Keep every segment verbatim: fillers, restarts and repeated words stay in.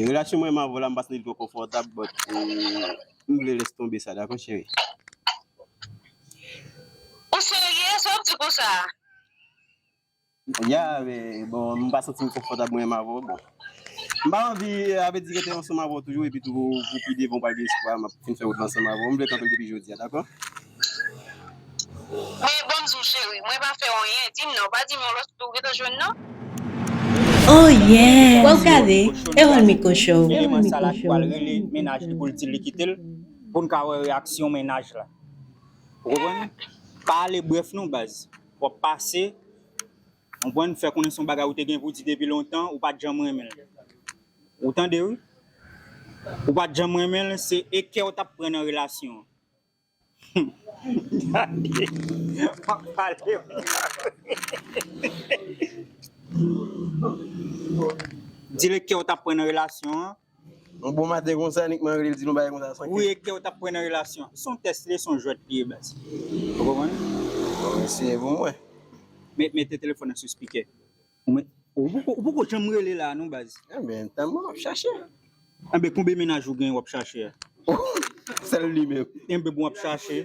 Relasyon mwen menm avè w la, m pa santi l twò konfòtab, but, eh, m vle lès tonbe sa, dakò, cheri? Ou serye? Sa w ap di konsa? Ya, men, bon, m pa santi m konfòtab mwen menm avè w, bon. M pa anvi, eh, avè di rete ansanm avè w toujou, epi tou, pou pi devan, w pral gen espwa, m ap fin fè wout la ansanm avè w. M vle kanpe l depi jodi a, dakò? Men bon, m di w, cheri, mwen pa fè w anyen. Di m non, pa di m yon lòt fi ou gentan jwenn non. Oh yeah! Wè w gade, Erol Miko Show. Eleman sa la ki pral rele mennaj li pou l di li kite l, pou n ka wè reyaksyon mennaj la. Ou konprann? Pa ale brèf non, baz. W ap pase, w konprann, fè konnen se yon bagay ou te gen pou di depi lontan, ou pa t janm renmen l. Ou tande, wi? Ou pa t janm renmen l, se e kè w t ap pran nan relasyon an. Gade, w ap pale. Di l e kè w t ap pran nan relasyon an. Yon bon maten konsa, Nick man rele l di l yon bagay konsa san Wi, e kè w t ap pran nan relasyon an. Se yon tès li ye, se yon jwèt li ye, baz. Ou konprann? Bon, eseye pou mwen. Met, mete telefòn nan sou spikè. Ou met, ou poko, ou poko janm rele la non, baz. Enben, tann mwen, m ap chache. Enben, konbyen mennaj ou gen w ap chache a? Sèl li menm. Enben, bon, w ap chache.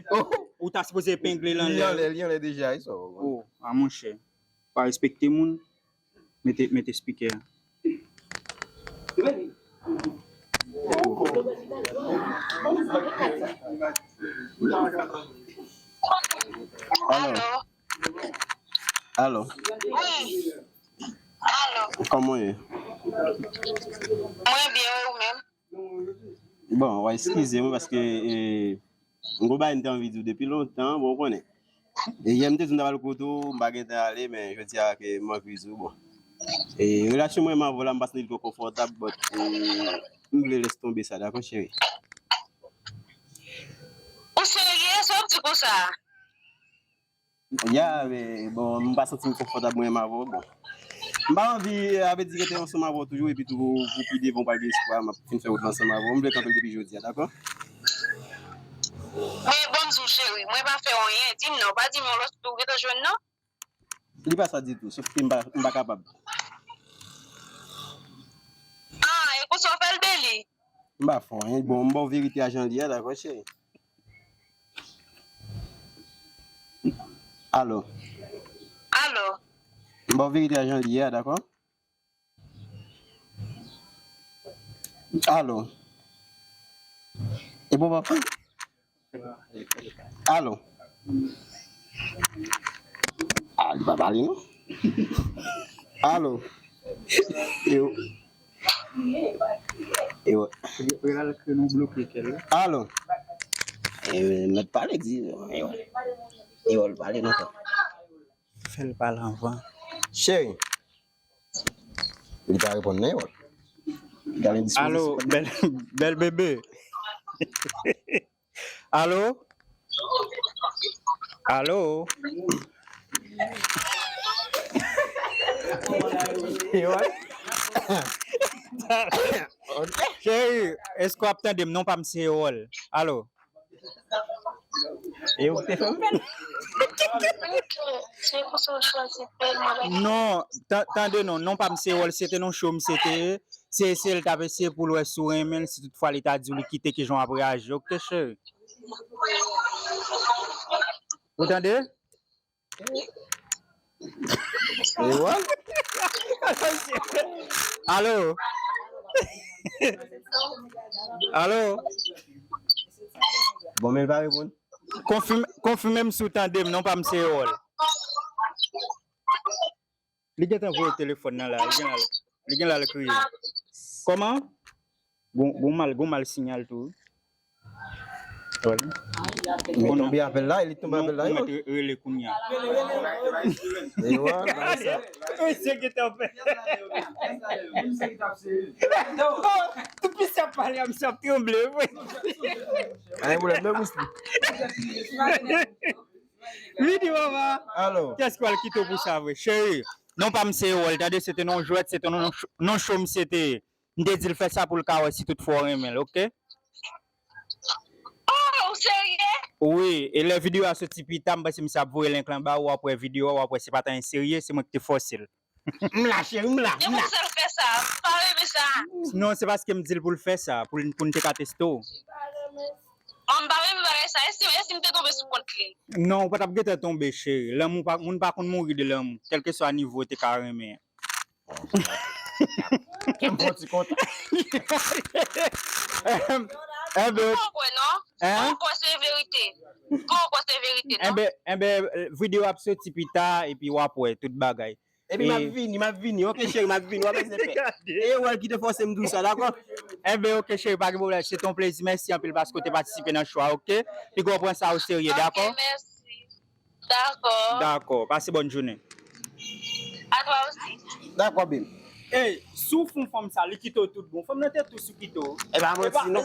Ou ta sipoze epengle l Li anlè. anlè, li anlè deja, wi, sa w konprann. Oh, a monchè. Pa respekte moun. Mete, mete spikè a. Alo. Alo. Wi. Alo. Kòman w ye? Mwen byen, wi, ou menm? Bon, w a eskize mwen paske eh, m gon bagay m te anvi di w depi lontan, bon, ou konnen. E yè m te di w m ta pral kote w, m pa gentan ale, men jodi a ke m anvi di w, bon. E relasyon mwen menm avè w la, m pa santi l twò konfòtab, but eh, m vle lès tonbe sa, dakò, cheri? Ou serye? Sa w ap di konsa? Ya, men, bon, m pa santi m konfòtab mwen menm avè w, bon. M pa anvi, eh, avè di rete ansanm avè w toujou, epi tou, pou pi devan, w pral gen espwa, m ap fin fè wout la ansanm avè w. M vle kanpe l depi jodi a, dakò? Men bon, m di w, cheri, mwen pa fè w anyen. Di m non, pa di m yon lòt fi ou gentan jwenn non. Li pa sa ditou, sof ke m pa, m pa kapab. Ah, e konsa w fè l, Beli? M pa fè w anyen, bon, m ba w verite a jan li ye a, dakò, cheri? Alo. Alo. M ba w verite a jan li ye a, dakò? Alo. E bon, papa? Alo. Ah, li pa pale, non? Alo. Yo. Yo. Alo. Eh, mèt pale, di, yo. Yo, pale, non, frè. Fè l pale anvan. Cheri. Li pa reponn, non, yo. Gade dispoze. Alo, bèl, bèl bebe. Alo? Alo? Yo. Cheri, èske w ap tande m? Non pa m se Erol. Alo? E ou te fè m fè l. Se pou sa w chwazi fè l, mwen. Non, ta- tande non, non pa m se Erol, se te yon show m se te ye. Se eseye l t ap eseye pou l wè si w renmen l, si toutfwa li ta di w li kite, kijan w ap reyaji, oke, cheri? Ou tande? Erol? Alo? Alo? Bon, men l pa reponn. Konfime, konfime m si w tande m, non pa m se Erol. Li gentan voye telefòn nan la, li gen la, li gen la l kriye. Kòman? Gon, gon mal, gon mal sinyal tou. Wi. Li tonbe apèl la, li tonbe apèl la. Ou mèt re- rele kounye a. Ewa, bagay sa. Misye gentan fè. Tout misye ap pale a, misye ap tranble vre. Anyen pwoblèm, non, Wisly. Vini, papa. Alo. Kiyès ki pral kite w pou sa vre? Cheri, non pa m se Erol, tande, se te yon jwèt, se te yon, yon show m se te ye. M te di l fè sa pou l ka wè si toutfwa w renmen l, oke? Oh, ou serye? Wi, e lè videyo a soti pita, m panse misye ap voye link lan ba ou, w ap wè videyo a, w ap wè se pa t anyen serye, se mwen ki te fòse l. M la, cheri, m la, Se m la. Pou sa l fè sa. M pa renmen sa. Non, se paske m di l pou l fè sa, pou, l- pou n te ka teste w. Mwen m pa renmen bagay sa. E si, e si m te tonbe sou kont li? Non, ou pa t ap gentan tonbe, cheri. Lanmou pa, moun pa konn mouri de lanmou. Kèlkeswa nivo te ka renmen. M fon ti kontan. Enben, Ou kwè non? hein? Ou kwè se verite? Ou kwè se verite non? Enben, enben, videyo ap soti pita epi w ap wè tout bagay. Epi m ap vini, m ap vini. Ok, cheri, m ap vini. W ap bezwen pè. E wè ki te fòse m di w sa, dakò? Enben, ok, cheri, pa gen pwoblèm. Se ton plezi. Mèsi anpil paske w te patisipe nan show a, ok? Piga w pran sa o serye, dakò? Ok, mèsi. Dakò. Dakò. Pase bòn jounen. A twa osi. Dakò, babe. Ey, si w fè yon fanm sa, li kite w tout bon. Fanm nan te tou sou kite w. E pa manti, non.